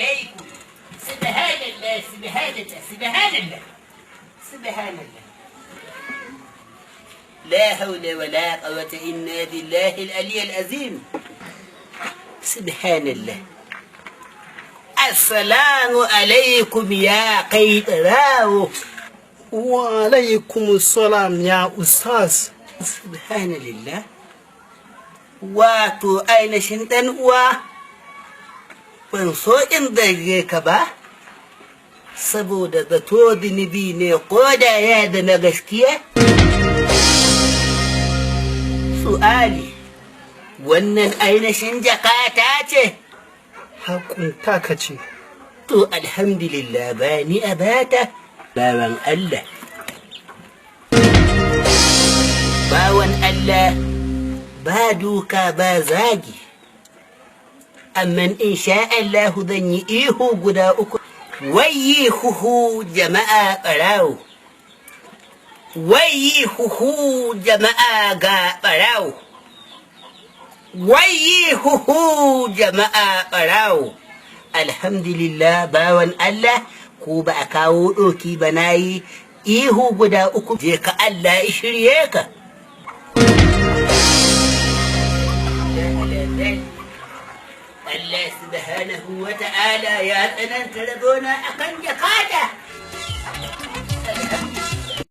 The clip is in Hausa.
alaikum. Subhanallah, subhanallah, subhanallah. Subhanallah. La haula wala quwwata illa billahi al-ali al-azim. Subhanallah. Assalamu alaikum ya kai ɓarawo. Wa alaikum salam ya ustaz. Subhanallah. Wato ainihin ɗan uwa, ban so in zarge ka ba, saboda zato zunubi ne ko da ya zama gaskiya. Su'ali, wannan ainihin jakata ce? Hakun taka ce. To alhamdulillah, ba ni a bata, bawan Allah. Bawan Allah, ba duka ba zagi. Amma in sha Allah zan yi ihu guda uku. Wayyi huhu jama'a, ɓarawo. Wayyi huhu jama'a, ga ɓarawo. Wayyi huhu jama'a, ɓarawo. Alhamdulillah, bawan Allah, ko ba a kawo ɗoki ba na yi ihu guda uku, je ka, Allah ya shirye ka. Allah subhanahu wa ta'ala ya tsananta rabona akan jakata.